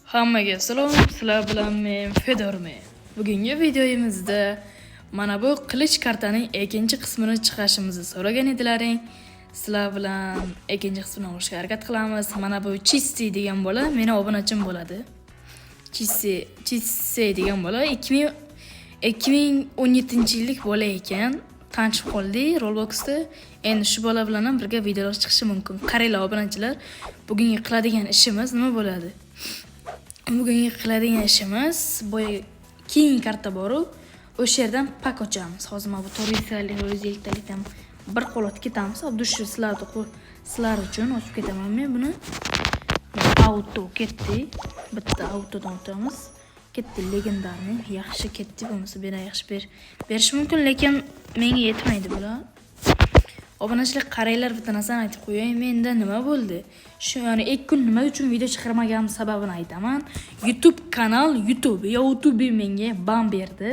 Hammaga salom, sizlar bilan men Fedormen. Bugungi videoyimizda mana bu qilich kartaning ikkinchi qismini chiqarishimizni so'ragan edilaring. Sizlar bilan ikkinchi qismini olishga harakat qilamiz. Mana bu Chisti degan bola meni obunachim bo'ladi. Chisti, Chisti degan bola 2017-yillik bola ekan. Tanishib qoldik Robloxda. Endi shu bola bilan ham birga videolar chiqishi mumkin. Qaranglar obunachilar, bugungi qiladigan ishimiz nima bo'ladi? Bugungi qiladigan ishimiz boya keyingi karta boru, o'sha yerdan пак ochamiz. Hozir mana bu 450 150 talikdan bir qo'l otib ketamiz. Abdushi sizlar uchun ochib ketaman men buni. Auto ketdi. Bitta autodan o'tamiz. Ketdi легендарный. Yaxshi ketdi, bo'lmasa bera yaxshi berishi mumkin, lekin menga yetmaydi bular. Obunachilar, qaranglar, bitta narsani aytib qo'yay, menda nima bo'ldi? Shu ya'ni 2 kun nima uchun video chiqarmaganim sababini aytaman. YouTube kanal YouTube menga ban berdi.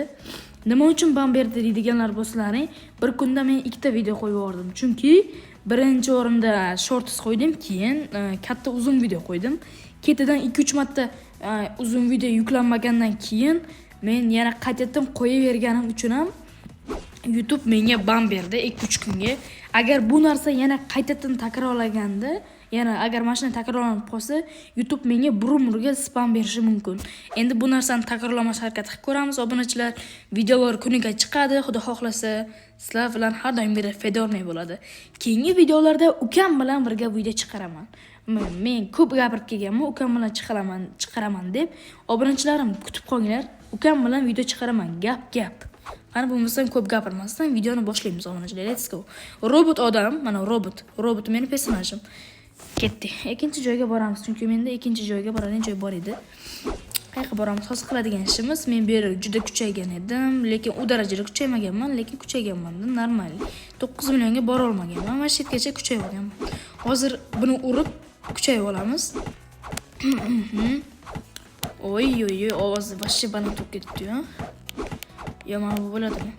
Nima uchun ban berdi deydiganlar bo'lsalaring, bir kunda men ikkita video qo'yib yubordim. Chunki birinchi o'rinda shorts qo'ydim, keyin katta uzun video qo'ydim. Ketidan 2-3 marta uzun video yuklanmagandan keyin men yana qaytadan qo'yaverganim uchun ham YouTube menga ban berdi 2-3 kunga. Agar bu narsa yana qaytadan takrorlaganda, yana agar mana shunday takrorlanib qolsa, YouTube menga bir umrga spam berishi mumkin. Endi bu narsani takrorlamas harakat qilib ko'ramiz, obunachilar. Videolar kuniga chiqadi, Xudo xohlasa, sizlar bilan har doimgidek Fedorniy bo'ladi. Keyingi videolarda ukam bilan birga video chiqaraman. Men ko'p gapirib kelganman, ukam bilan chiqaraman, chiqaraman deb. Obunachilarim, kutib qolinglar. Ukam bilan video chiqaraman. Gap gap. Qani, bo'lmasam ko'p gapirmasdan videoni boshlaymiz, obunachilar. Let's go. Robot odam, mana robot. Robot meni personajim. Ketdik. Ikkinchi joyga boramiz, chunki menda ikkinchi joyga boradigan joy bor edi. Qayerga boramiz? Hozir qiladigan ishimiz, men bu yerda juda kuchaygan edim, lekin u darajada kuchaymaganman, lekin kuchayganman, normal. 9 millionga bora olmaganman, mana shu yergacha kuchayib olganman. Hozir buni urib kuchayib olamiz. Oy oy oy, ovozi вообще baland bo'lib ketdi-yu. Yo, mana bu bo'ladimi?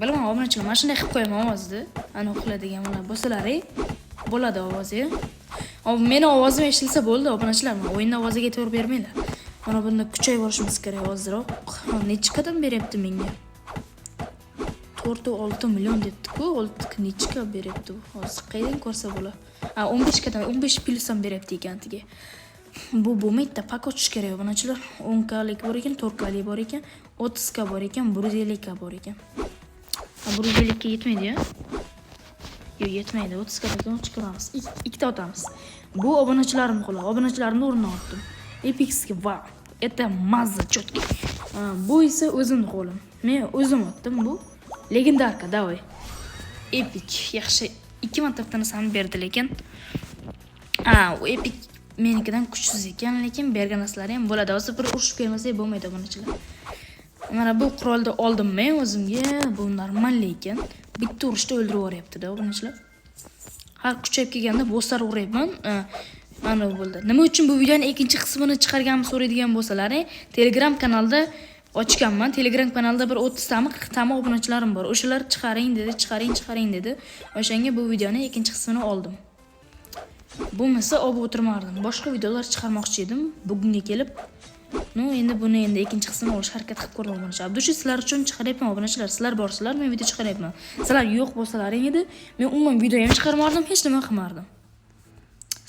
Bilaman, obunachilar, mana shunday qilib qo'yaman ovozni. Ana uxlaydigan bular bo'lsalaring bo'ladi ovozi. Meni ovozim eshitilsa bo'ldi, obunachilar, mana o'yinni ovoziga e'tibor bermanglar. Mana bunda kuchayib olishimiz kerak ozroq. Nechi qadam beryapti menga? 4,6 million debdi-ku, 6 nechka beryapti bu? Hozir qayerdan ko'rsa bo'ladi? Ha, 15 qadam, 15 plyus ham beryapti ekan tiga. Bu bo'lmaydi, пак ochish kerak, obunachilar. 10 kalik bor ekan, 4 kalik bor ekan, 30 k bor ekan, 150 k bor ekan. Ha, 150 ga yetmaydi-ya. Yo'q, yetmaydi. 30 k dan chiqaramiz. Ikkita otamiz. Bu obunachilarim qo'li. Obunachilarimni o'rnidan otdim. Epicский, вау. Это mazza четкий. Bu esa o'zimni qo'lim. Men o'zim otdim bu. Легендарка, давай. Epic, yaxshi. Ikki marta bitta narsani berdi lekin. Ha, u epic menikidan kuchsiz ekan, lekin bergan narsalari ham bo'ladi. Hozir bir urushib kelmasak bo'lmaydi, obunachilar. Mana bu qurolni oldim men o'zimga. Bu normal ekan. Bitta urishda o'ldirib yuboryapti-da, obunachilar. Har kuchayib kelganda bosslar uryapman. Mana bu bo'ldi. Nima uchun bu videoni ikkinchi qismini chiqarganimni so'raydigan bo'lsalaring, Telegram kanalda ochganman. Telegram kanalda bir 30 tami, 40 tami obunachilarim bor. O'shalar chiqaring dedi, chiqaring, chiqaring dedi. O'shanga bu videoni ikkinchi qismini oldim. Bo'lmasa olib o'tirmardim. Boshqa videolar chiqarmoqchi edim. Bugunga kelib, ну, endi buni endi ikkinchi qismini olishga harakat qilib ko'rdim, obunachilar. Abdushi sizlar uchun chiqaryapman, obunachilar. Sizlar borsizlar, men video chiqaryapman. Sizlar yo'q bo'lsalaring edi, men umuman video ham chiqarmardim, hech nima qilmardim.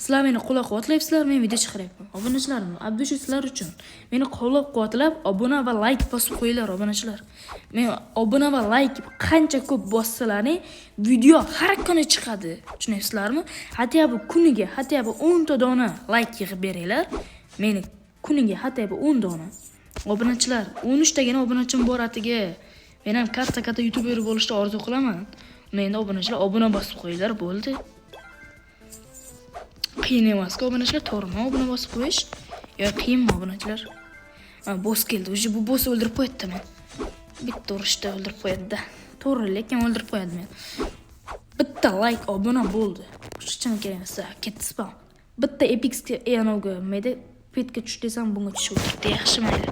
Sizlar meni qo'llab-quvvatlayapsizlar, men video chiqaryapman. Obunachilarim, abdushi sizlar uchun. Meni qo'llab-quvvatlab, obuna va layk bosib qo'yinglar, obunachilar. Men obuna va layk qancha ko'p bossalaring, video har kuni chiqadi. Tushunyapsizlarmi? Хотя бы kuniga, хотя бы 10 ta dona layk yig'ib beringlar. Meni kuniga хотя бы 10 dona. Obunachilar, 13 tagina obunachim bor atiga. Men ham katta-katta youtuber bo'lishni orzu qilaman. Men endi obunachilar, obuna bosib qo'yinglar, bo'ldi. Qiyin emas-ku, obunachilar, to'g'rimi obuna bosib qo'yish? Yo qiyinmi, obunachilar? Ha, boss keldi. Уже bu boss o'ldirib qo'yadi men. Bitta urishda o'ldirib qo'yadi-da. To'g'ri, lekin o'ldirib qo'yadi men. Bitta layk, obuna bo'ldi. Hech nima kerak emas. Ketdi spam. Bitta epicga anaviga mayda petga tush desam, bunga tushib o'tiribdi. Yaxshi, mayli.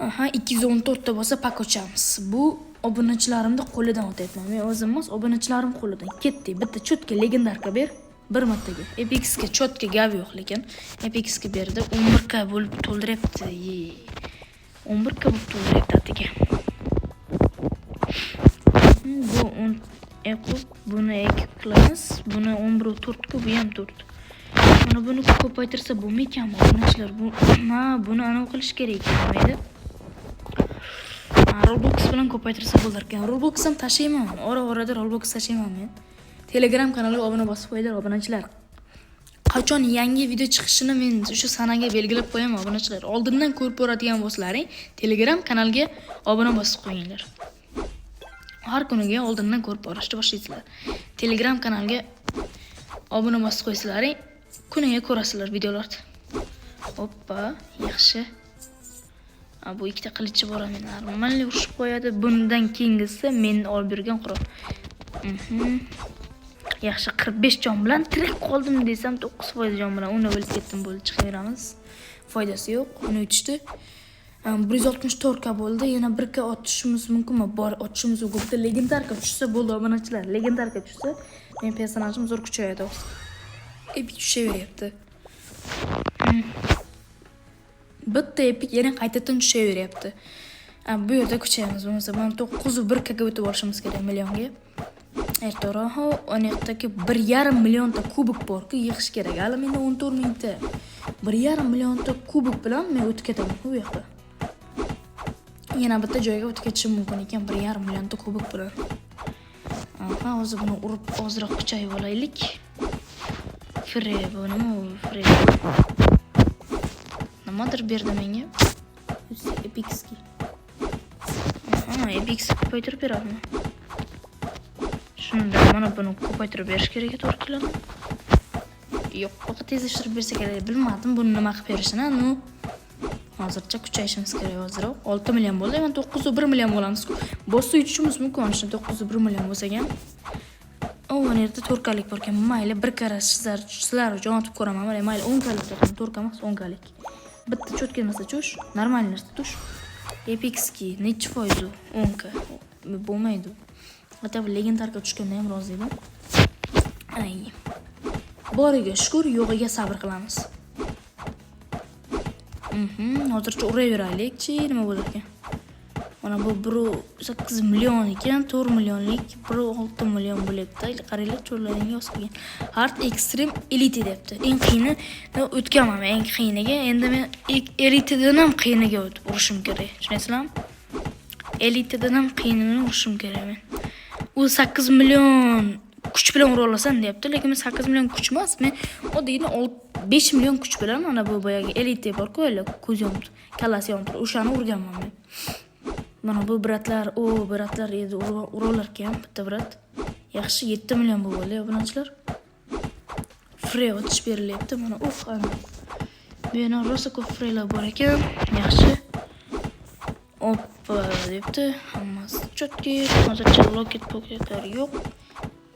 Aha, 214 ta bo'lsa пак ochamiz. Bu obunachilarimni qo'lidan otyapman. Men o'zim emas, obunachilarim qo'lidan. Ketdik. Bitta чётко легендарка ber. Bir martaga. Epixga чётко gap yo'q, lekin Epixga berdi. 11K bo'lib to'ldiryapti. Ye. 11K bo'lib to'ldiryapti atiga. Bu 10 eqib, buni 2 qilamiz. Buni 11 4 ku, bu ham 4. Mana buni ko'paytirsa bo'lmaykanmi, obunachilar? Bu ha, buni anavi qilish kerak ekan, nima edi? Ha, Roblox bilan ko'paytirsa bo'lar ekan. Roblox ham tashlayman. Ora-orada Roblox tashlayman men. Telegram kanaliga obuna bosib qo'yinglar, obunachilar. Qachon yangi video chiqishini men o'sha sanaga belgilab qo'yaman, obunachilar. Oldindan ko'rib boradigan bo'lsalaring, Telegram kanaliga obuna bosib qo'yinglar. Har kuniga oldindan ko'rib borishni boshlaysizlar. Telegram kanaliga obuna bosib qo'ysalaring, kuniga ko'rasizlar videolarni. Oppa, yaxshi. Ha, bu ikkita qilichi bor, meni нормально urishib qo'yadi. Bundan keyingisi men olib yurgan qurol. Yaxshi, 45 jon bilan tirik qoldim desam, 9% jon bilan uni o'lib ketdim, bo'ldi, chiqaveramiz. Foydasi yo'q, uni yutishdi. 164 K bo'ldi. Yana 1 K otishimiz mumkinmi? Bor, otishimiz mumkin. Bitta легендарка tushsa bo'ldi, obunachilar. Легендарка tushsa, men personajim zo'r kuchayadi. Epik tushaveryapti. Bitta epik yana qaytadan tushaveryapti. Bu yerda kuchayamiz bo'lmasa, mana 901 K ga o'tib olishimiz kerak millionga. Ertaroq ana yoqdagi 1,5 millionta kubok borku, yig'ish kerak. Hali menda 14 mingta. 1,5 millionta kubok bilan men o'tib ketaman u yoqqa. Yana bitta joyga o'tib ketishim mumkin ekan 1,5 millionta kubok bilan. Aha, hozir buni urib ozroq kuchayib olaylik. Fre, bu nima u Fre? Nimadir berdi menga. Эпический. Aha, Epix ko'paytirib beradimi? Shunda mana buni ko'paytirib berish kerak, to'g'ri keladi. Yo'q, faqat tezlashtirib bersa kerak. Bilmadim buni nima qilib berishini. Ну, hozircha kuchayishimiz kerak ozroq. 6 million bo'ldi. Endi 9,1 million bo'lamiz-ku. Bossni yutishimiz mumkin. Shunda 9,1 million bo'lsa ham. O, mana yerda to'rkalik bor ekan. Mayli, bir karra sizlar jo'natib ko'raman. Mayli, mayli, 10 kalik to'qim, to'rka emas, 10 kalik. Bitta чётко narsa tush, нормальный narsa tush. Эпический nechi foiz u? 10 k. Bo'lmaydi. Хотя бы легендарка tushganda ham rozi edim. Ay. Boriga shukur, yo'g'iga sabr qilamiz. Hozircha uraveraylikchi, nima bo'lar ekan. Mana bu 1,8 million ekan, 4 millionlik 1,6 million bo'lyapti. Qaranglar, cho'llaringga yozib qo'ygan. Hard, Extreme, Elite debdi. Eng qiyini o'tganman men eng qiyiniga. Endi men Elitedan ham qiyiniga o'tib urishim kerak. Tushunasizlarmi? Elitedan ham qiyinini urishim kerak men. U 8 million kuch bilan ura olasan deyapti, lekin men 8 million kuch emas, men oddiygina 5 million kuch bilan mana bu boyagi elite bor-ku, hali ko'z yonib, kallasi yonib turib, o'shani urganman men. Mana bu брат lar, o брат lar edi, uralar ekan bitta брат. Yaxshi, 7 million bo'ldi, obunachilar. Free otish berilyapti. Mana uh, ana. Bu yerda rosa ko'p freelar bor ekan. Yaxshi. Oppa debdi. Hammasi чётко. Hozircha loket poketlar yo'q.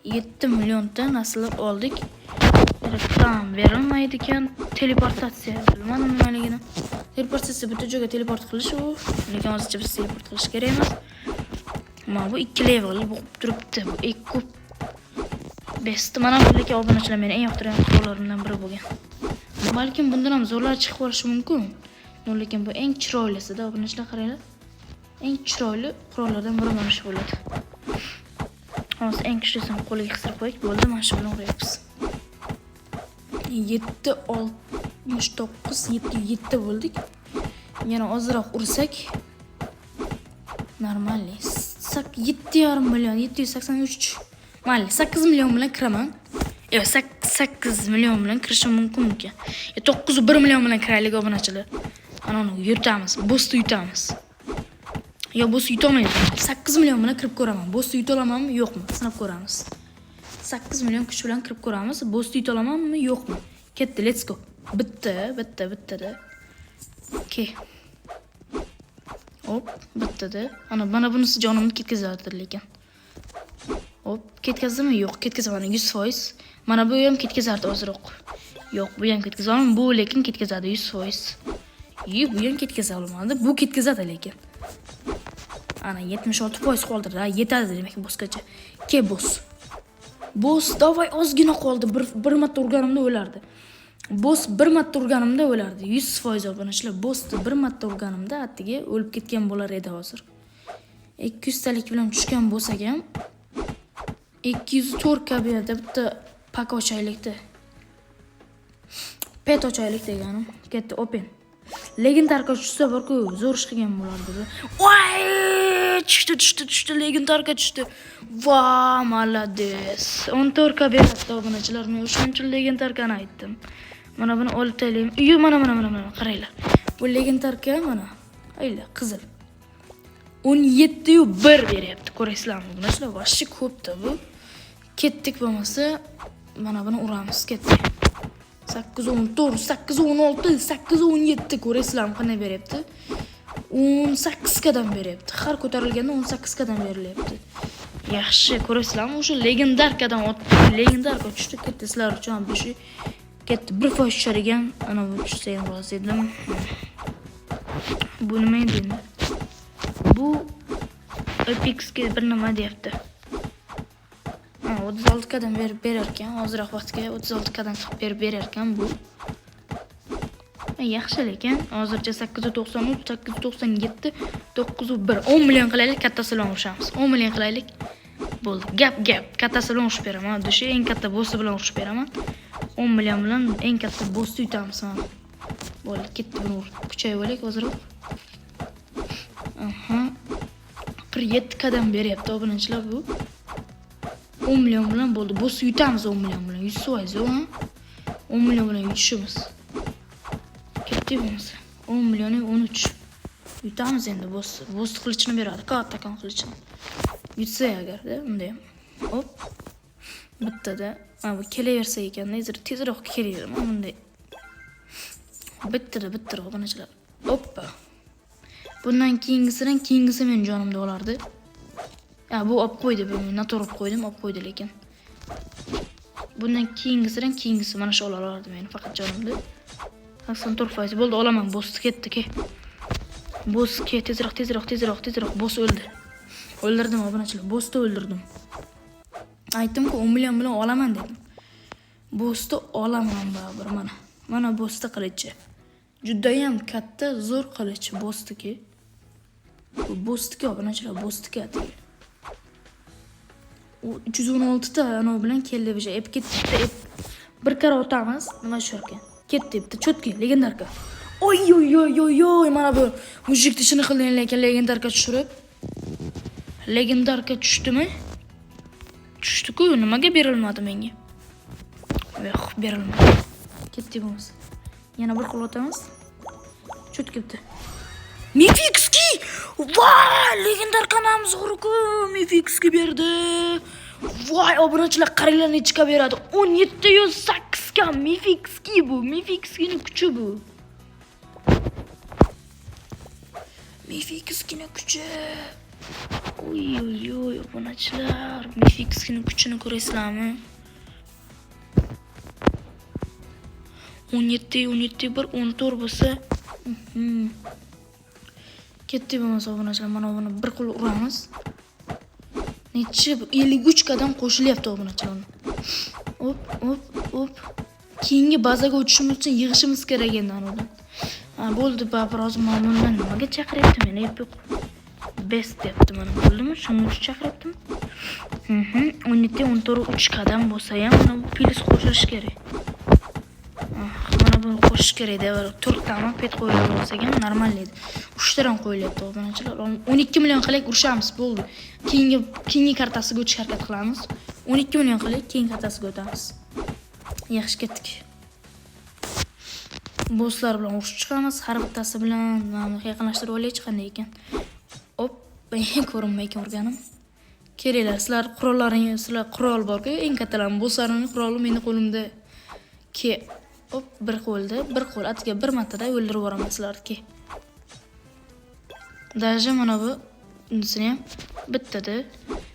7 millionta narsalar oldik. Tam berilmaydi ekan. Teleportatsiya bilmadim nimaligini. Teleportatsiya bitta joyga teleport qilish u. Lekin hozircha biz teleport qilish kerak emas. Mana bu 2 level bo'lib turibdi. Bu eng ko'p best. Mana bu lekin, obunachilar, meni eng yoqtirgan qurollarimdan biri bo'lgan. Balkim bundan ham zo'rlar chiqib qolishi mumkin. No, lekin bu eng chiroylisida, obunachilar, qaranglar. Eng chiroyli qurollardan biri mana shu bo'ladi. Hozir eng kuchlisini qo'liga qistirib qo'ydik, bo'ldi, mana shu bilan uryapmiz. 7 69 7 7 bo'ldik. Yana ozroq ursak нормальный. 7,5 million, 783. Mayli, 8 million bilan kiraman. Yo'q, 8 million bilan kirishim mumkinmikan? Yo, 9,1 million bilan kiraylik, obunachilar. Ana uni yutamiz, bossni yutamiz. Yo, bossni yutolmaymiz. 8 million bilan kirib ko'raman. Bossni yuta olamanmi, yo'qmi? Sinab ko'ramiz. 8 million kuch bilan kirib ko'ramiz. Bossni yuta olamanmi, yo'qmi? Ketdi, let's go. Bitta, bitta, bittada. Okey. Hop, bittada. Ana mana bunisi jonimni ketkazadi lekin. Hop, ketkazdimi? Yo'q, ketkazmadi 100%. Mana bu ham ketkazardi ozroq. Yo'q, bu ham ketkaza olmadi. Bu lekin ketkazadi 100%. Yi, bu ham ketkaza olmadi. Bu ketkazadi lekin. Ana 76% qoldirdi. Ha, yetadi demak bossgacha. Ke, boss. Boss, давай, ozgina qoldi. Bir marta urganimda o'lardi. Boss bir marta urganimda o'lardi. 100% obunachilar. Bossni bir marta urganimda attiga o'lib ketgan bo'lar edi hozir. 200 talik bilan tushgan bo'lsak ham 204 ka bu yerda bitta pak ochaylikda. Pet ochaylik deganim. Ketdi, open. Легендарка tushsa borku, zo'r ish qilgan bo'lardi bu. Voy! Tushdi, tushdi, tushdi, легендарка tushdi. Va, молодец. 14 ka beradi obunachilar. Men o'shaning uchun легендарка ni aytdim. Mana buni olib tashlayman. Iyo, mana mana mana mana qaranglar. Bu легендарка mana. Ayla, qizil. 17 yu 1 beryapti. Ko'rasizlarmi? Obunachilar, вообще ko'pda bu. Ketdik bo'lmasa, mana buni uramiz, ketdik. 814, 816, 817, ko'rasizlarmi qanday beryapti? 18 kadan beryapti. Har ko'tarilganda 18 kadan berilyapti. Yaxshi, ko'rasizlarmi? O'sha легендарка dan otdi. Легендарка tushdi, ketdi sizlar uchun bu shu. Ketdi, 1% tushar ekan. Ana bu tushsa ham rozi edim. Bu nima edi endi? Bu Epixga bir nima deyapti. Ha, 36 kadan berib berar ekan. Ozroq vaqtga 36 kadan qilib berib berar ekan bu. Ha, yaxshi lekin hozircha 893, 897, 901, 10 million qilaylik, kattasi bilan urushamiz. 10 million qilaylik. Bo'ldi. Gap gap. Kattasi bilan urushib beraman. Dushi eng katta bossi bilan urushib beraman. 10 million bilan eng katta bossni yutamiz mana. Bo'ldi, ketdi, buni urib kuchayib olaylik ozroq. Aha. 47 kadan beryapti obunachilar bu. 10 million bilan bo'ldi. Bossni yutamiz 10 million bilan. 100%, ha? 10 million bilan yutishimiz. Ketdik bo'lmasa. 10 million 13. Yutamiz endi boss. Boss qilichini beradi. Kattakon qilichini. Yutsa agarda, unda ham. Hop. Bittada. Mana bu kelaversa ekanda, tezroq kelaveradi. Mana bunday. Bittada bittada obunachilar. Hoppa. Bundan keyingisidan keyingisi meni jonimda olardi. Ya bu olib qo'ydi, bu noto'g'ri olib qo'ydim, olib qo'ydi lekin. Bundan keyingisidan keyingisi mana shu ola olardi meni faqat jonimda. 84% bo'ldi, olaman, boss ketdi, ke. Boss ke, tezroq, tezroq, tezroq, tezroq, boss o'ldi. O'ldirdim obunachilar, bossni o'ldirdim. Aytdim-ku 10 million bilan olaman dedim. Bossni olaman baribir mana. Mana bossni qilichi. Judayam katta, zo'r qilich bossniki. Bu bossniki obunachilar, bossniki atigi. U 316 ta anavi bilan keldi o'sha ep ketdi, ep. Bir karra otamiz, nima tushar ekan? Ketdi bitta чётко легендарка. Oy oy oy oy oy, mana bu мужик ishini qilding lekin легендарка tushirib. Легендарка tushdimi? Tushdi-ku, nimaga berilmadi menga? Yo'q, berilmadi. Ketdik bo'lmasa. Yana bir qo'l otamiz. Чётко bitta. Мифический! Voy, легендарка nam zo'rku, мифический berdi. Voy, obunachilar, qaranglar nechga beradi. 1708 ga мифический bu. Мифический ni kuchi bu. Мифический ni kuchi. Oy oy oy, obunachilar, мифический ni kuchini ko'rasizlarmi? 17 17 1 14 bo'lsa. Ketdik bo'lmasa obunachilar, mana buni bir qo'l uramiz. Nechi 53 qadam qo'shilyapti obunachilar. Hop, hop, hop. Keyingi bazaga o'tishimiz uchun yig'ishimiz kerak endi anavidan. Ha, bo'ldi, baribir hozir mana bundan nimaga chaqiryapti meni? Ep yo'q. Best deyapti mana, bo'ldimi? Shuning uchun chaqiryaptimi? 17 14 3 qadam bo'lsa ham mana bu plyus qo'shilishi kerak. Mana buni qo'shish kerak edi. To'rttami pet qo'yilgan bo'lsa ham normal edi. Uchtadan qo'yilyapti obunachilar. 12 million qilaylik, urushamiz, bo'ldi. Keyingi kartasiga o'tishga harakat qilamiz. 12 million qilaylik, keyingi kartasiga o'tamiz. Yaxshi, ketdik. Bosslar bilan urushib chiqamiz, har bittasi bilan mana yaqinlashtirib olaylik, qanday ekan. Op, ko'rinmay ekan urganim. Kelinglar, sizlar qurollaring, sizlar qurol bor-ku, eng kattalar bosslarimning quroli meni qo'limda. Ke, op, bir qo'lda, bir qo'l atiga bir martada o'ldirib yuboraman sizlarni. Ke. Даже mana bu unisini ham bittada,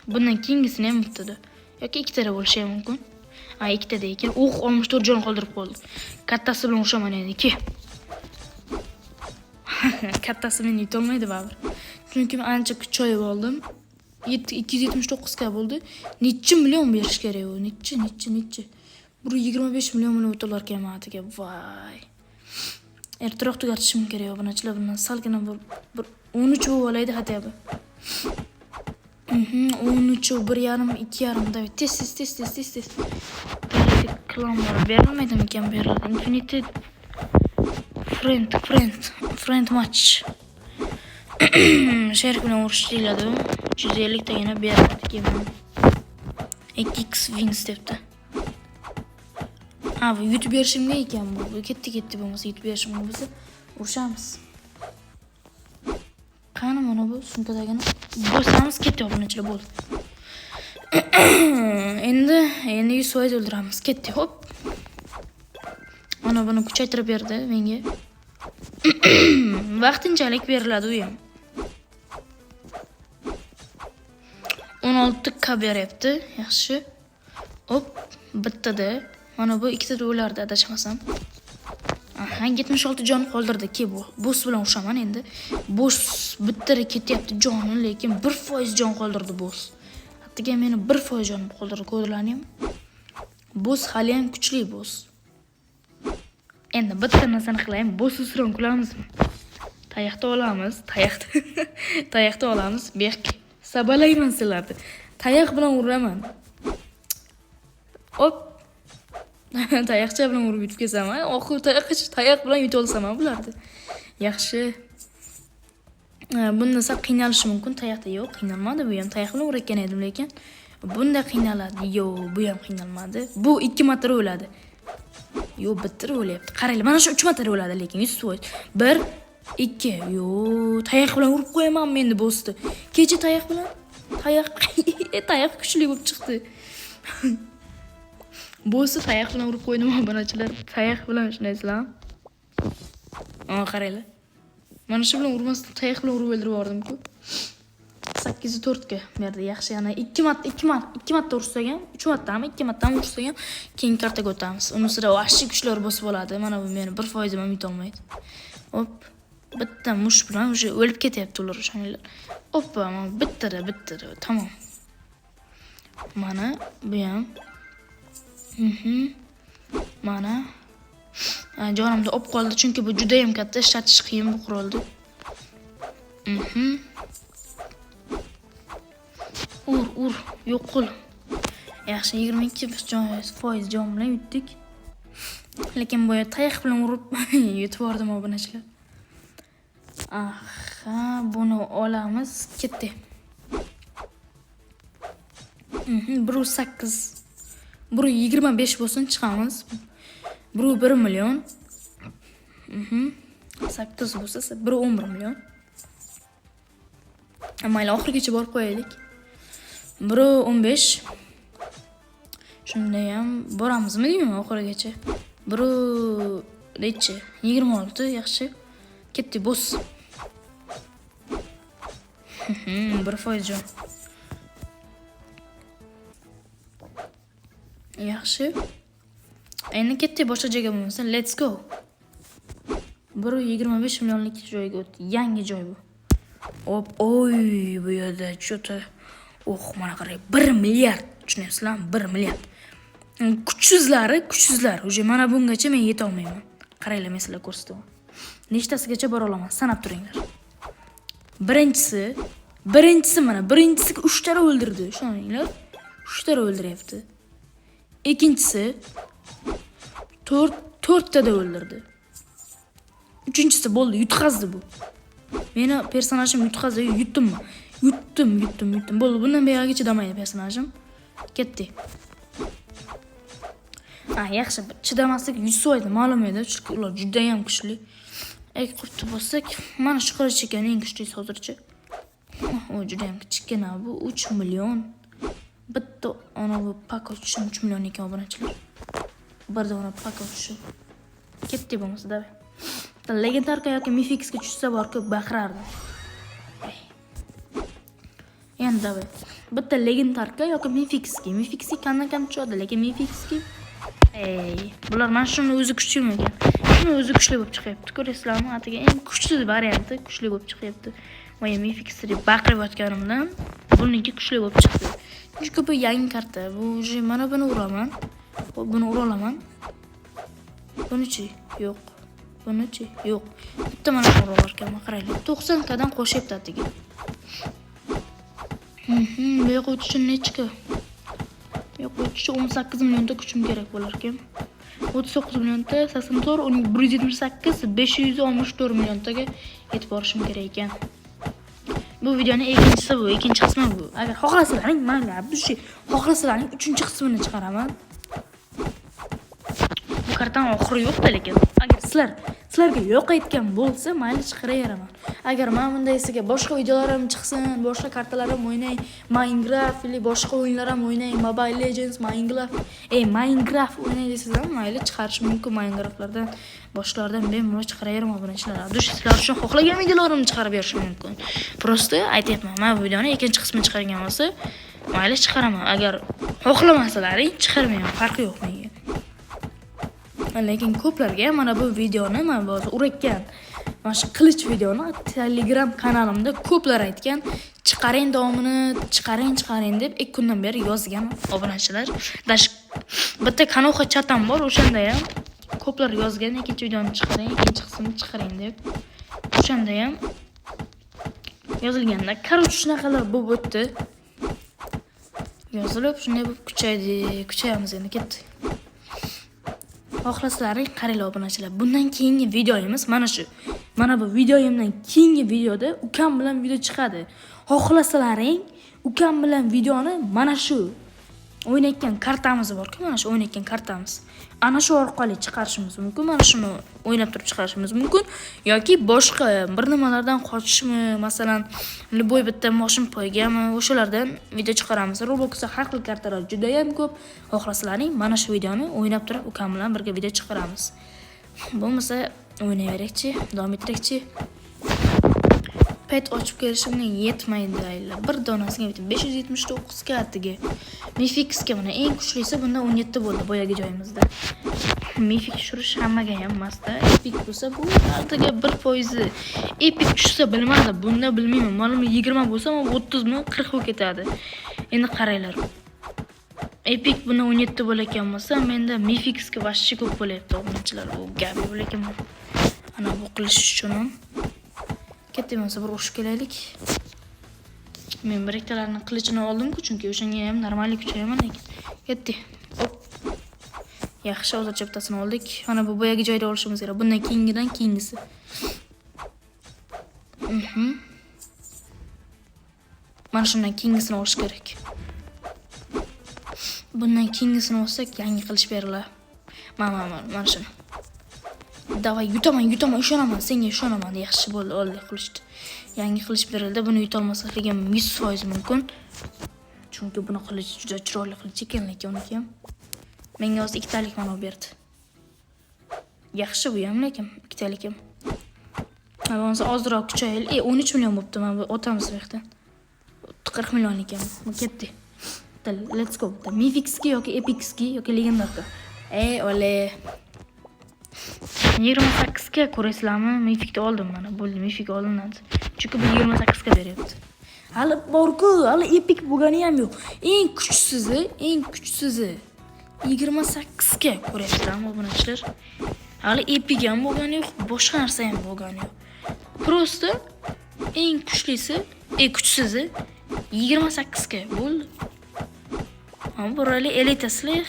bundan keyingisini ham bittada. Yoki ikkitada bo'lishi ham mumkin. Ha, ikkitada ekan. Uh, 64 jon qoldirib qo'ydi. Kattasi bilan urushaman endi. Ke. Kattasi meni yutolmaydi baribir. Chunki men ancha kuchayib oldim. 279 k bo'ldi. Necha million berish kerak u? Necha, necha, necha? 125 million bilan o'talar ekan matiga. Voy. Ertaroq tugatishim kerak obunachilar, bundan salgina bir 13 bo'lib olaydi хотя бы. 13, 1,5, 2,5 давай. Tez tez tez tez tez tez. Klon bor. Berilmaydimikan, beriladi. Infinity friend friend friend match. Sherik bilan urush deyiladi. 350 tagina beriladi keyin. 2x wins debdi. Ha, bu yutib berishimga ekan bu. Bu ketdi ketdi bo'lmasa yutib berishimga bo'lsa urushamiz. Qani mana bu sumkadagini bosamiz, ketdi obunachilar, bo'ldi. Endi 100% o'ldiramiz. Ketdi, hop. Mana buni kuchaytirib berdi menga. Vaqtinchalik beriladi u ham. 16 k beryapti. Yaxshi. Hop, bittada. Mana bu ikkitada o'lardi adashmasam. Aha, 76 jon qoldirdi. Ke bu. Boss bilan urushaman endi. Boss bittada ketyapti joni, lekin 1% jon qoldirdi boss. Hattoki meni 1% jonim qoldirdi, ko'rdilaringmi? Boss hali ham kuchli boss. Endi bitta narsani qilayim, boss ustidan kulamizmi? Tayoqda olamiz, tayoqda. Tayoqda olamiz, bek. Sabalayman sizlarni. Tayoq bilan uraman. Hop. Tayoqcha bilan urib yutib kelsam, oxiri tayoq bilan yutib olsam bularni. Yaxshi. Bunda sal qiynalishi mumkin. Tayoqda yo'q, qiynalmadi bu ham. Tayoq bilan urayotgan edim, lekin bunda qiynaladi. Yo'q, bu ham qiynalmadi. Bu 2 marta o'ladi. Yo'q, bitta o'lyapti. Qaranglar, mana shu 3 marta o'ladi, lekin 100%. 1 2. Yo'q, tayoq bilan urib qo'yaman men endi bossni. Kecha tayoq bilan tayoq kuchli bo'lib chiqdi. Bossni tayoq bilan urib qo'ydim obunachilar. Tayoq bilan shundaysizlar. Ana qaranglar. Mana shu bilan urmasdan tayoq bilan urib o'ldirib yubordim-ku. 804 ga berdi. Yaxshi, yana 2 marta 2 marta 2 marta ursak ham, 3 martami, 2 martami ursak ham keyingi kartaga o'tamiz. Unisida vahshiy kuchlar bosib oladi. Mana bu meni 1% ham yutolmaydi. Hop. Bitta mush bilan уже o'lib ketyapti ular, o'shanlar. Oppa, mana bittada, bittada, tamom. Mana bu ham. Mana jonimda olib qoldi, chunki bu juda ham katta, ishlatish qiyin bu qurolni. Ur, ur, yo'q qil. Yaxshi, 22% jon bilan yutdik. Lekin boya tayoq bilan urib yutib yubordim obunachilar. Aha, buni olamiz, ketdi. 1.8 1.25 bo'lsin, chiqamiz. 1.1 million. 8 bo'lsa 1.11 million. Mayli, oxirigacha borib qo'yaylik. 1.15. Shunda ham boramizmi deyman oxirigacha. 1 nechi? 26, yaxshi. Ketdi, boss. 1% jon. Yaxshi. Endi ketdik boshqa joyga bo'lmasa, let's go. 1.25 millionlik joyga o'tdi. Yangi joy bu. Hop, oy, bu yerda cho'ta. Oh, mana qarang, 1 milliard. Tushunyapsizlarmi? 1 milliard. Kuchsizlari, kuchsizlar. Уже mana bungacha men yeta olmayman. Qaranglar, men sizlarga ko'rsataman. Nechtasigacha bora olaman, sanab turinglar. Birinchisi mana, birinchisi 3 ta o'ldirdi, ishoninglar. 3 ta o'ldiryapti. Ikkinchisi 4 tada o'ldirdi. Uchinchisi bo'ldi, yutqazdi bu. Meni personajim yutqazdi, yutdimmi? Yutdim, yutdim, yutdim. Bo'ldi, bundan buyog'iga chidamaydi personajim. Ketdi. Ha, yaxshi, chidamaslik 100% ma'lum edi, chunki ular juda ham kuchli. Ek qurtni bossak, mana shu qilich ekan eng kuchlisi hozircha. U juda ham kichkina bu 3 million. Bitta ana bu pako tushim 3 million ekan obunachilar. Bir dona pako tushib. Ketdi bo'lmasa, davay. Legendarka yoki Mifixga tushsa borku baqirardim. Endi davay. Bitta legendarka yoki Mifixga. Mifixga kamdan kam tushadi, lekin Mifixga ey, bular mana shuni o'zi kuchlimi ekan? Shuni o'zi kuchli bo'lib chiqyapti. Ko'rasizlarmi? Atigi eng kuchsiz varianti kuchli bo'lib chiqyapti. Voy, Mifix deb baqirib yotganimdan Buniki kuchli bo'lib chiqdi. Chunki bu yangi karta. Bu уже mana buni uraman. Xo'p, buni ura olaman. Bunichi? Yo'q. Bunichi? Yo'q. Bitta mana buni urib ekanman, qaranglar. 90 kadan qo'shyapti atiga. Bu yoqqa o'tish uchun nechka? Bu yoqqa o'tish uchun 18 millionta kuchim kerak bo'lar ekan. 39 millionta, 84, uning 178, 564 milliontaga yetib borishim kerak ekan. Bu videoni ikkinchisi bu, ikkinchi qismi bu. Agar xohlasalaring, mayli, abdushi, xohlasalaring uchinchi qismini chiqaraman. Bu kartani oxiri yo'q-da lekin. Agar sizlarga yoqayotgan bo'lsa, mayli chiqaraveraman. Agar mana bundaysiga boshqa videolarim chiqsin, boshqa kartalarim o'ynay, Minecraft или boshqa o'yinlar ham o'ynay, Mobile Legends, Minecraft, Minecraft o'ynay desangiz ham mayli chiqarish mumkin Minecraftlardan, boshqalardan bemalol chiqaraveraman obunachilar. Abdush sizlar uchun xohlagan videolarimni chiqarib berishim mumkin. Просто aytyapman, mana bu videoni ikkinchi qismini chiqargan bo'lsa, mayli chiqaraman. Agar xohlamasalaring chiqarmayman, farqi yo'q menga. Lekin ko'plarga mana bu videoni, mana bu hozir urayotgan mana shu qilich videoni Telegram kanalimda ko'plar aytgan, chiqaring davomini, chiqaring, chiqaring deb 2 kundan beri yozgan obunachilar. Даже bitta kanoxa chatam bor, o'shanda ham ko'plar yozgan, ikkinchi videoni chiqaring, ikkinchi qismini chiqaring deb. O'shanda ham yozilganda, короче, shunaqalar bo'lib o'tdi. Yozilib, shunday bo'lib kuchaydi, kuchayamiz endi, ketdi. Xohlasalaring qaranglar obunachilar. Bundan keyingi videomiz mana shu. Mana bu videoyimdan keyingi videoda ukam bilan video chiqadi. Xohlasalaring ukam bilan videoni mana shu o'ynayotgan kartamiz bor-ku, mana shu o'ynayotgan kartamiz. Ana shu orqali chiqarishimiz mumkin. Mana shuni o'ynab turib chiqarishimiz mumkin yoki boshqa bir nimalardan qochishmi, masalan, любой bitta moshin poygami, o'shalardan video chiqaramiz. Robloxda har xil kartalar juda ham ko'p. Xohlasalaring mana shu videoni o'ynab turib ukam bilan birga video chiqaramiz. Bo'lmasa o'ynayveraylikchi, davom ettiraylikchi. Pet ochib kelishimga yetmaydi ayla. Bir donasiga bitta 579 ga atiga. Mifixga mana eng kuchlisi bunda 17 bo'ldi boyagi joyimizda. Mifik tushirish hammaga ham emasda. Epic bo'lsa bu atiga 1%. Epic tushsa bilmadim, bunda bilmayman. Ma'lum 20 bo'lsa, 30 mi, 40 bo'lib ketadi. Endi qaranglar. Epic buni 17 bo'layotgan bo'lsa, menda Mifixga вообще ko'p bo'lyapti obunachilar. U gap yo'q lekin ana bu qilish uchun ham katta bo'lmasa bir urushib kelaylik. Men bir ikkitalarni qilichini oldim-ku, chunki o'shanga ham normal kuchayaman lekin. Ketdik. Hop. Yaxshi, hozircha bittasini oldik. Mana bu boyagi joyda olishimiz kerak. Bundan keyingidan keyingisi. Mana shundan keyingisini olish kerak. Bundan keyingisini olsak, yangi qilich beriladi. Mana, mana, mana shuni. Давай, yutaman, yutaman, ishonaman, senga ishonaman. Yaxshi bo'ldi, oldi qilichni. Yangi qilich berildi. Buni yutolmasligim 100% mumkin. Chunki buni qilich juda chiroyli qilich ekan, lekin uniki ham. Menga hozir ikkitalik mana berdi. Yaxshi bu ham, lekin ikkitalik ham. Bo'lmasa ozroq kuchayil. 13 million bo'pti, mana bu otamiz bu yoqdan. 40 million ekan. Bu ketdi. Bitta let's go. Bitta Mifixga yoki Epixga yoki Legendarga. Ey, ole. 28 ga ko'rasizlarmi? Mifikni oldim mana. Bo'ldi, Mifik olinadi. Chunki bu 28 ga beryapti. Hali bor-ku, hali epik bo'lgani ham yo'q. Eng kuchsizi, eng kuchsizi 28 ga ko'ryapsizlarmi obunachilar? Hali epik ham bo'lgani yo'q, boshqa narsa ham bo'lgani yo'q. Просто eng kuchlisi, eng kuchsizi 28 ga bo'ldi. Mana bu rali elitasizlar.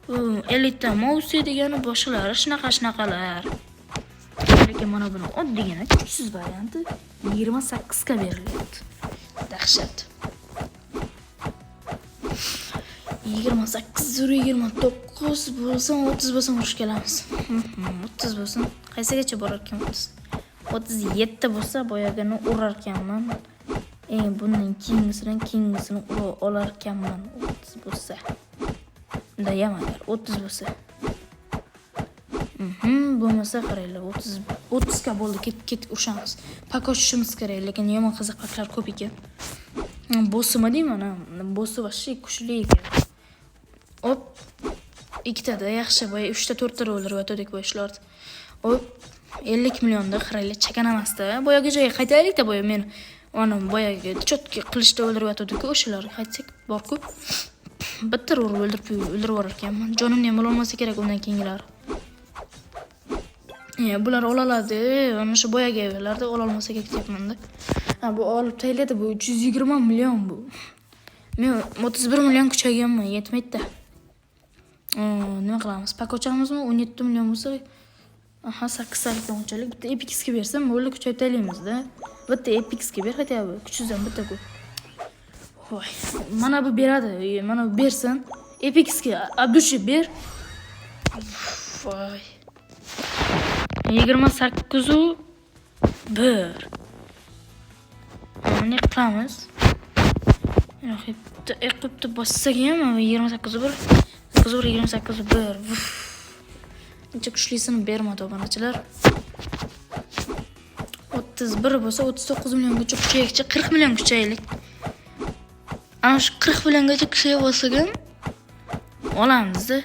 Bu elita Mouse degani boshqalari shunaqa shunaqalar. Lekin mana buni oddiygina kuchsiz varianti 28 ga berilyapti. Dahshat. 28 29 bo'lsin, 30 bo'lsin urush kelamiz. 30 bo'lsin. Qaysigacha borar ekan 30? 37 bo'lsa boyagini urar ekanman. Bundan keyingisidan keyingisini ura olar ekanman 30 bo'lsa. Unda ham agar 30 bo'lsa. Bo'lmasa qaranglar 30 30 ga bo'ldi, ket ket urushamiz. Pak ochishimiz kerak, lekin yomon qiziq paklar ko'p ekan. Bossimi deyman, ha, bossi вообще kuchli ekan. Hop. Ikkitada yaxshi, boya 3 ta 4 ta o'ldirib o'tdik bu ishlarni. Hop. 50 millionda qaranglar, chakana emasda. Boyagi joyga qaytaylik-da, boya men Ana boyagi chotki qilichda o'ldirib yotuvdi-ku, o'shalarga qaytsak bor-ku. Bitta urib o'ldirib yuborar ekanman. Jonimni ham ololmasa kerak undan keyingilar. Bular ololadi, ana shu boyagi evlarda ololmasa kerak deyapman-da. Ha, bu olib taylaydi, bu 320 million bu. Men 31 million kuchayganman, yetmaydi-da. Nima qilamiz? Pakochamizmi? 17 million bo'lsa, aha, 8 talik unchalik bitta Epixga bersam, bo'ldi, kuchayib taylaymiz-da. Bitta Epixga ber, хотя бы kuchsizdan bitta ko'p. Voy, mana bu beradi, mana bu bersin. Epixga Abdushi ber. Voy. 28 u 1. Ne qilamiz? Yo'q, bitta bitta bossak ham 28 1, 8 1, 28 1. Uncha kuchlisini bermadi obunachilar. 31 bo'lsa 39 milliongacha kuchaylikchi, 40 million kuchaylik. Ana shu 40 milliongacha kuchayib olsak ham olamiz-da.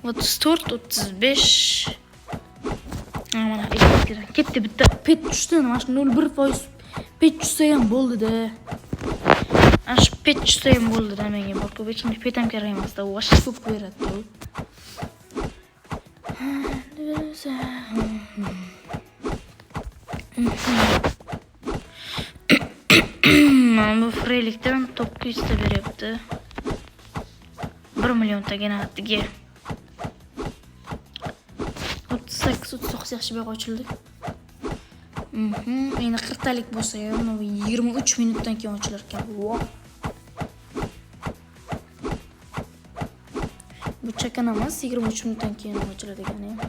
34, 35. Mana ketdi, bitta pet tushdi. Mana shu 0,1% pet tushsa ham bo'ldi-da. Ana shu pet tushsa ham bo'ldi-da menga bor. Ko'p hech qanday pet ham kerak emas-da. U вообще ko'p beradi u. Mana bu Frelikdan 900 ta beryapti. 1 million tagina attiga. 38, 39 yaxshi bu yoq ochildi. Endi 40 talik bo'lsa ham 23 minutdan keyin ochilar ekan. Voh. Bu chakan emas, 23 minutdan keyin ochiladigani ham.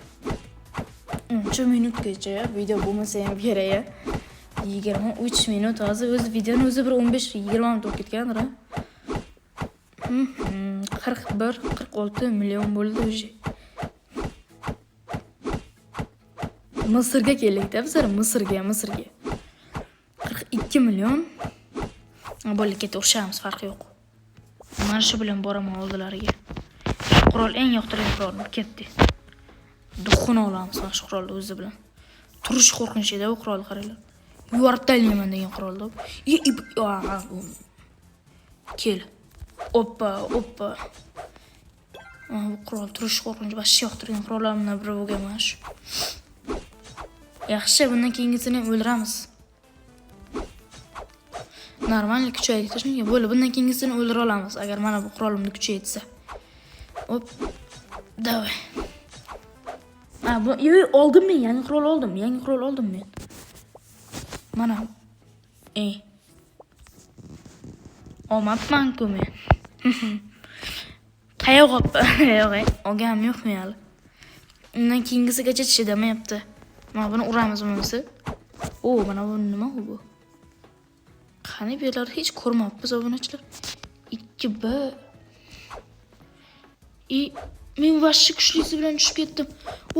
10 minutgacha video bo'lmasa ham kerak. 23 minut hozir o'zi videoni o'zi bir 15-20 minut bo'lib ketgandir. 41, 46 million bo'ldi уже. Misrga keldik-da bizlar, Misrga. 42 million. Bo'ldi, ketdi, urishamiz, farqi yo'q. Mana shu bilan boraman oldilariga. Shu qurol eng yoqtirgan qurolim, ketdi. Duxini olamiz mana shu qurolni o'zi bilan. Turish qo'rqinchli edi bu qurol, qaranglar. Yuvarib taylayman degan qurolda. Kel. Oppa, oppa. Bu qurol turish qo'rqinchli, вообще yoqtirgan qurollarimdan biri bo'lgan mana shu. Yaxshi, bundan keyingisini ham o'ldiramiz. Normal kuchaydik, shunga bo'ldi. Bundan keyingisini o'ldira olamiz agar mana bu qurolimni kuchi yetsa. Hop. Давай. Ha, bu yo'q, oldim men, yangi qurol oldim, yangi qurol oldim men. Mana. Olmabman-ku men. Tayoq yo'q, olganim yo'q men hali. Undan keyingisigacha chidamayapti. Mana buni uramiz bo'lmasa. O, mana bu nima bu? Qani bu yerlarni hech ko'rmabmiz obunachilar. 2B. Men vashshi kuchlisi bilan tushib ketdim.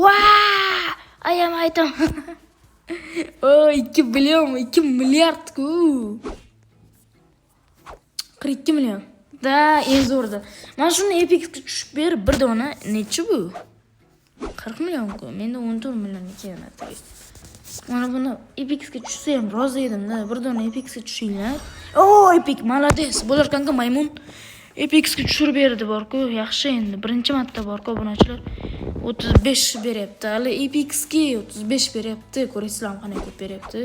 Va! Ayam aytam. O, 2 billion, 2 milliard-ku. 42 million. Da, eng zo'rda. Mana shuni Epicga tushib berib bir dona nechi bu? 40 million-ku. Menda 14 million ekan. Mana buni Epicga tushsa ham rozi edim-da. Bir dona Epicga tushinglar. O, Epic, молодец. Bo'lar kanka maymun. Epicga tushirib berdi bor-ku. Yaxshi endi. Birinchi marta bor-ku obunachilar. 35 beryapti. Hali Epicga 35 beryapti. Ko'rasizlarmi qanday ko'p beryapti.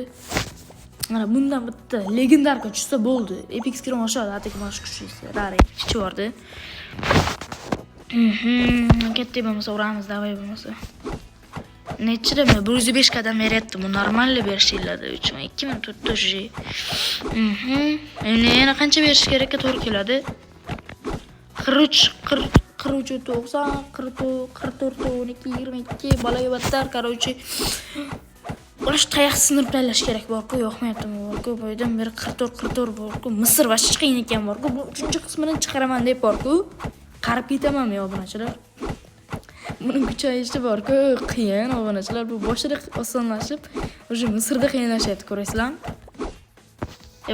Mana bundan bitta legendarka tushsa bo'ldi. Epicga oshadi, ataki mana shu kuchlisi. Rare chichib yubordi. Katta bo'lmasa uramiz, davay bo'lmasa. Nechida men 105 qadam beryapti. Bu normal berishinglar 3 ming, 2 ming turibdi уже. Endi yana qancha berish kerakka to'g'ri keladi? 43, 40, 43, 90, 44, 44, 12, 22, balaga battar, короче. Ular tayoq sindirib tayyorlash kerak bor-ku, yoqmayaptimi bor-ku, boydan beri 44, 44 bor-ku. Misr вообще qiyin ekan bor-ku. Bu 3-qismini chiqaraman deb bor-ku. Qarib ketaman men obunachilar. Buni kuchayishi bor-ku, qiyin obunachilar. Bu boshida osonlashib, уже Misrda qiyinlashyapti, ko'rasizlarmi?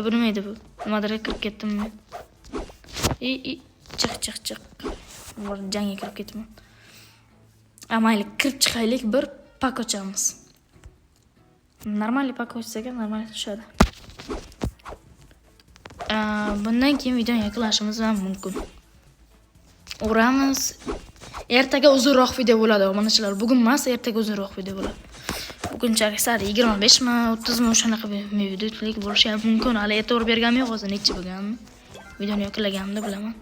Bu nima edi bu? Nimadirga kirib ketdim men. I chiq chiq chiq. Bor jangga kirib ketdim. Mayli, kirib chiqaylik, bir pak ochamiz. Normal pak ochsak ham normal tushadi. Bundan keyin videoni yakunlashimiz ham mumkin. Uramiz. Ertaga uzunroq video bo'ladi, obunachilar. Bugun emas, ertaga uzunroq video bo'ladi. Bugunchalik sal 25 mi, 30 mi o'shanaqa minutlik bo'lishi ham mumkin. Hali e'tibor berganim yo'q, hozir necha bo'lganini. Videoni yakunlaganimda bilaman.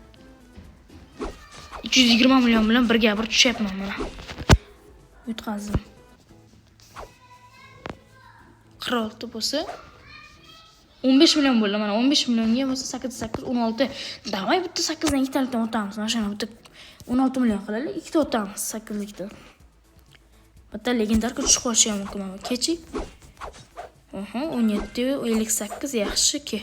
220 million bilan birga bir tushyapman mana. Yutqazdim. 46 bo'lsa 15 million bo'ldi mana 15 millionga bo'lsa 8 8 16. Давай bitta 8 dan ikkitalikdan o'tamiz. Mana shuni bitta 16 million qilaylik, ikkita o'tamiz 8likdan. Bitta legendarka tushib qolishi ham mumkin mana. Kechi. Aha, 17 58 yaxshi-ki.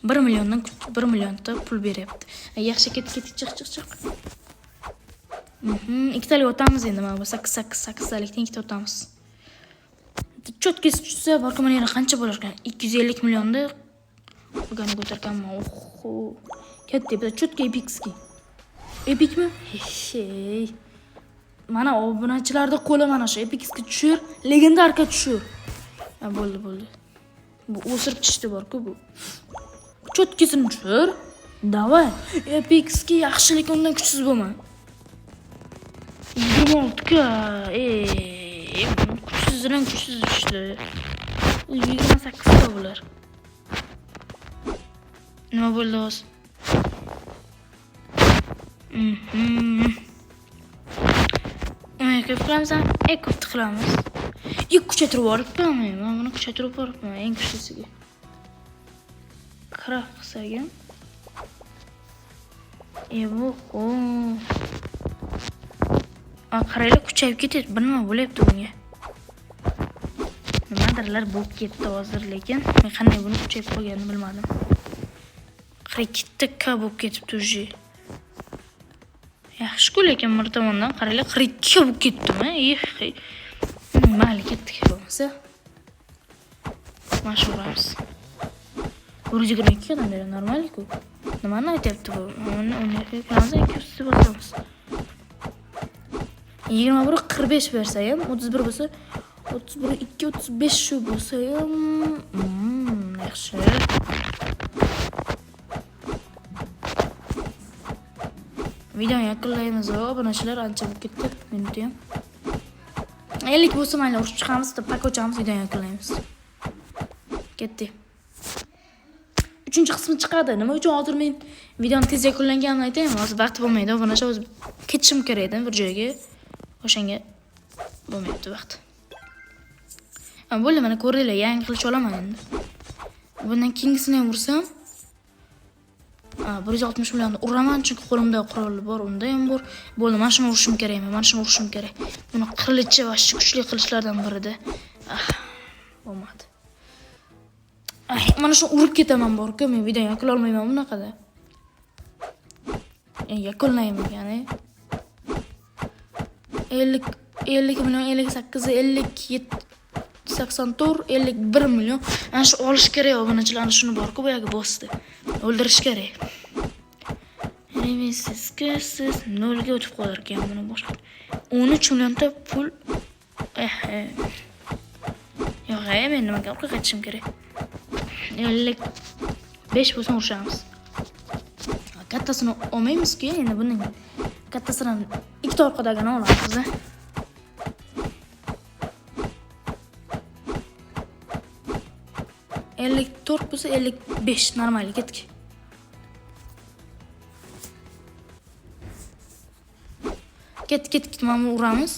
1 milliondan 1 millionta pul beryapti. Yaxshi, ket ket chiq chiq chiq. Ikkitalik o'tamiz endi mana bu 8 8 8 talikdan ikkita o'tamiz. Cho'tkasi tushsa, borki mana yana qancha bo'lar ekan? 250 millionni qolganini ko'targanman. Oho. Katta bitta cho'tka epikskiy. Epikmi? Hey. Mana obunachilarda qo'li mana shu epikski tushir, legendarka tushir. Ha, bo'ldi, bo'ldi. Bu o'sirib tushdi bor-ku bu. Cho'tkasini tushir. Давай. Epikski yaxshi, lekin undan kuchsiz bo'lma. 26 ka. Ey, kuchsizdan kuchsiz tushdi. 28 ta bular. Nima bo'ldi hozir? Ko'p qilamiz, ko'p qilamiz. Yo'q, kuchaytirib yuboribman men. Men buni kuchaytirib yuboribman eng kuchlisiga. Craft qilsak ham. Bu, o. Qaranglar, kuchayib ketyapti. Bir nima bo'lyapti bunga. Nimadirlar bo'lib ketdi hozir, lekin men qanday buni kuchayib qolganini bilmadim. 42 K bo'lib ketibdi уже. Yaxshi-ku, lekin bir tomondan qaranglar, 42 K bo'lib ketdimi? Eh, mayli, ketdik bo'lmasa. Mana shu uramiz. 122 dan beri normal-ku. Nimani aytyapti bu? Uni qilamiz, 200 bosamiz. 21 45 bersa ham, 31 bo'lsa, 31 2 35 shu bo'lsa ham, yaxshi. Videoni yakunlaymiz va obunachilar ancha bo'lib ketdi, minuti ham. 50 bo'lsa mayli, urishib chiqamiz, pak ochamiz, videoni yakunlaymiz. Ketdik. 3-qismi chiqadi. Nima uchun hozir men videoni tez yakunlanganimni aytaymi? Hozir vaqt bo'lmaydi, obunachilar, hozir ketishim kerak edi bir joyga. O'shanga bo'lmayapti vaqt. Ha, bo'ldi, mana ko'rdinglar, yangi qilich olaman endi. Bundan keyingisini ham ursam, 160 millionni uraman, chunki qo'limda qurol bor, unda ham bor. Bo'ldi, mana shuni urishim kerak, mana shuni urishim kerak. Buni qilichi va shu kuchli qilichlardan birida. Bo'lmadi. Ay, mana shuni urib ketaman bor-ku, men videoni yakunlay olmayman bunaqada. Yakunlayman, ya'ni. 50, 50 million, 58, 57, 84, 51 million. Ana shu olish kerak, obunachilar, ana shuni bor-ku, boyagi bossni. O'ldirish kerak. Siz nolga o'tib qolar ekan buni boshqa. 13 millionta pul. Yo'q, men nimaga orqaga qaytishim kerak? 55 bo'lsa urishamiz. Kattasini olmaymiz-ku, endi buning kattasidan ikkita orqadagini olamiz. 54 bo'lsa 55 normal ketdik. Ketdik, ketdik, mana buni uramiz.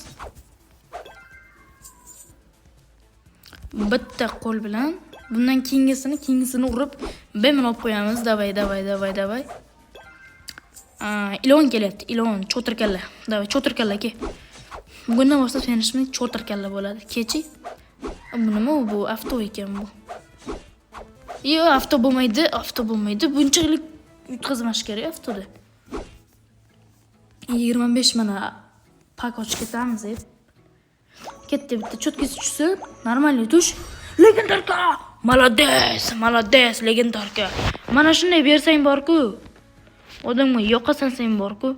Bitta qo'l bilan bundan keyingisini urib bemalol olib qo'yamiz. Davay, davay, davay, davay. Ilon kelyapti, ilon, cho'tirkalla. Davay, cho'tirkalla ke. Bugundan boshlab sening isming cho'tirkalla bo'ladi. Kechi. Bu nima u? Bu avto ekan bu. Yo'q, avto bo'lmaydi, avto bo'lmaydi. Bunchalik yutqazmash kerak avtoda. 25 mana pak ochib ketamiz deb. Ketdi bitta cho'tkasi tushsa, normal tush. Legendarka! Молодец, молодец, legendarka. Mana shunday bersang bor-ku. Odamga yoqasan sen bor-ku.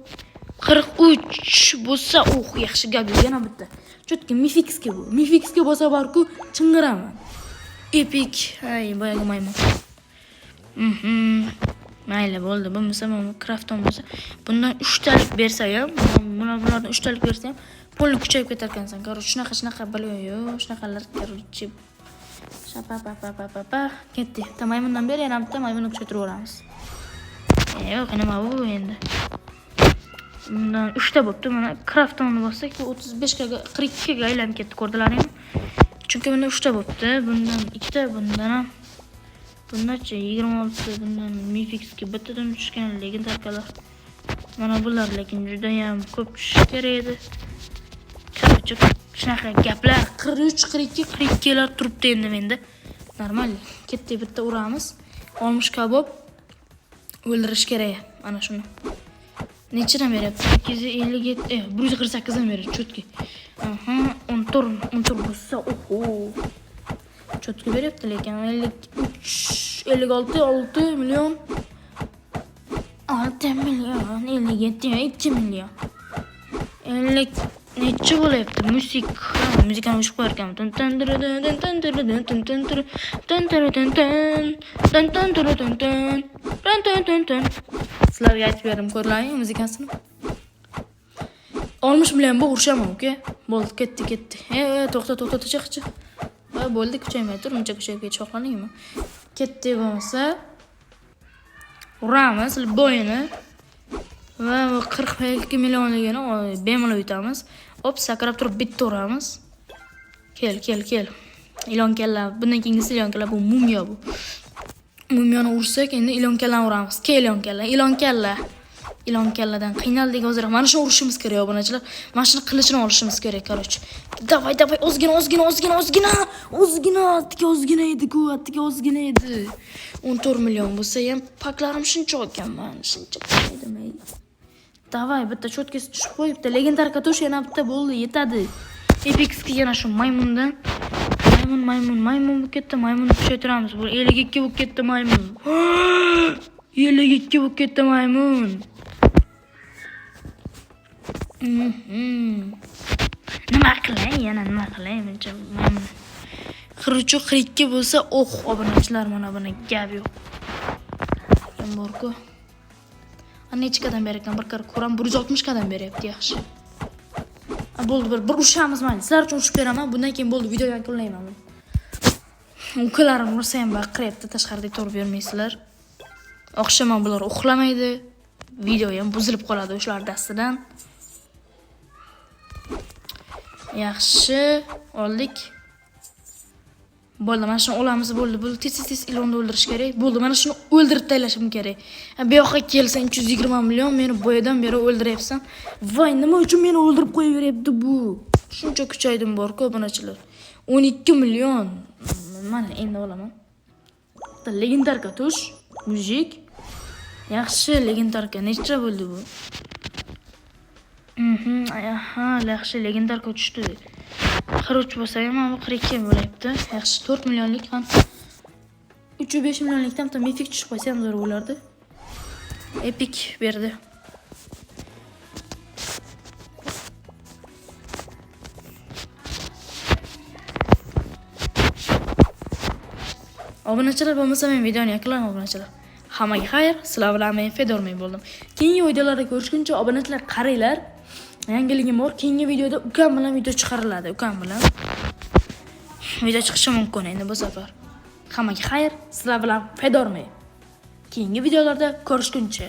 43 bo'lsa, oh, yaxshi gap yo'q, yana bitta. Чётко мифический bu. Мифический bo'lsa bor-ku, ching'iraman. Epic. Ay, boyagi maymun. Mayli, bo'ldi. Bo'lmasa mana crafton bo'lsa, bundan 3 talik bersa ham, bulardan 3 talik bersa ham, pulni kuchayib ketar ekansan. Короче, shunaqa yo'q, shunaqalar, короче. Shapa pa pa pa pa pa. Ketdi. Bitta maymundan beri yana bitta maymunni kuchaytirib yuboramiz. Yo'q, nima bu endi? Bundan 3 ta bo'pti. Mana craftonni bossak, bu 35 ga 42 ga aylanib ketdi, ko'rdilaringmi? Chunki bunda 3 ta bo'pti. Bundan 2 ta, bundan ham. Bundachi 26, bundan mifixga bittadan tushgan legendarkalar. Mana bular lekin juda ham ko'p tushishi kerak edi. Короче, shunaqa gaplar. 43, 42, 42 lar turibdi endi menda. Normal. Ketdik, bitta uramiz. 60 kabob o'ldirish kerak mana shuni. Nechadan beryapti? 257, 148 dan beryapti, чётко. Aha, 14, 14 bo'lsa, oho. Чётко beryapti lekin 53, 56, 6 million. 6 million, 57, 2 million. 50 necha bo'lyapti? Musik, muzikani o'chirib qo'yar ekanman. Tun tun tun tun tun tun tun tun tun tun tun tun tun tun tun tun tun tun tun tun. Sizlarga aytib berdim, ko'rlaring muzikasini. 60 million bu urishaman, uka. Bo'ldi, ketdi, ketdi. To'xta, to'xta, chiq, chiq. Va bo'ldi, kuchaymay tur, muncha kuchayib ketish xohladingmi? Ketdi bo'lmasa. Uramiz bo'yini. Va bu 42 millionligini bemalol yutamiz. Hop, sakrab turib bitta uramiz. Kel, kel, kel. Ilon kalla. Bundan keyingisi ilon kalla, bu mumiyo bu. Mumiyoni ursak, endi ilon kallani uramiz. Kel ilon kalla, ilon kalla. Ilon kalladan qiynaldik hozir. Mana shuni urishimiz kerak, obunachilar. Mana shuni qilichini olishimiz kerak, короче. Давай, давай, ozgina, ozgina, ozgina, ozgina. Ozgina, attiga ozgina edi-ku, attiga ozgina edi. 14 million bo'lsa ham paklarim shuncha olganman, shuncha edim. Ey. Давай, bitta чётко si tushib qo'y, bitta легендарка tush, yana bitta bo'ldi, yetadi. Epixga yana shu maymundan. Maymun, maymun, maymun bo'lib ketdi, maymunni kuchaytiramiz. Bu 52 bo'lib ketdi maymun. 52 bo'lib ketdi maymun. Nima qilay, yana nima qilay, buncha maymun. 43, 42 bo'lsa, oh, obunachilar, mana buni gap yo'q. Kim bor-ku? Necha qadam berar ekan, bir karra ko'ram, 160 qadam beryapti, yaxshi. Bo'ldi, bir urushamiz mayli. Sizlar uchun urushib beraman, bundan keyin bo'ldi, video yakunlayman. Ukalarim ursa ham baqiryapti, tashqarida to'g'ri bermaysizlar. Oqshom ham bular uxlamaydi. Video ham buzilib qoladi o'shalar dastidan. Yaxshi, oldik. Bo'ldi, mana shuni olamiz, bo'ldi. Bo'ldi, tez tez ilonni o'ldirish kerak. Bo'ldi, mana shuni o'ldirib tashlashim kerak. Bu yoqqa kelsa 320 million meni boyadan beri o'ldiryapsan. Voy, nima uchun meni o'ldirib qo'yaveryapti bu? Shuncha kuchaydim bor-ku, obunachilar. 12 million. Mana endi olaman. Bitta легендарка tush, мужик. Yaxshi, легендарка necha bo'ldi bu? Aha, yaxshi, легендарка tushdi. 43 bo'lsa ham mana bu 42 bo'lyapti. Yaxshi, 4 millionlik ham 3.5 millionlikdan bitta mifik tushib qo'ysa ham zo'r bo'lardi. Epic berdi. Obunachilar, bo'lmasa men videoni yakunlayman, obunachilar. Hammaga xayr, sizlar bilan men Fedormen bo'ldim. Keyingi videolarda ko'rishguncha obunachilar qaranglar. Yangiligim bor. Keyingi videoda ukam bilan video chiqariladi, ukam bilan. Video chiqishi mumkin endi bu safar. Hammaga xayr, sizlar bilan Fedormen. Keyingi videolarda ko'rishguncha.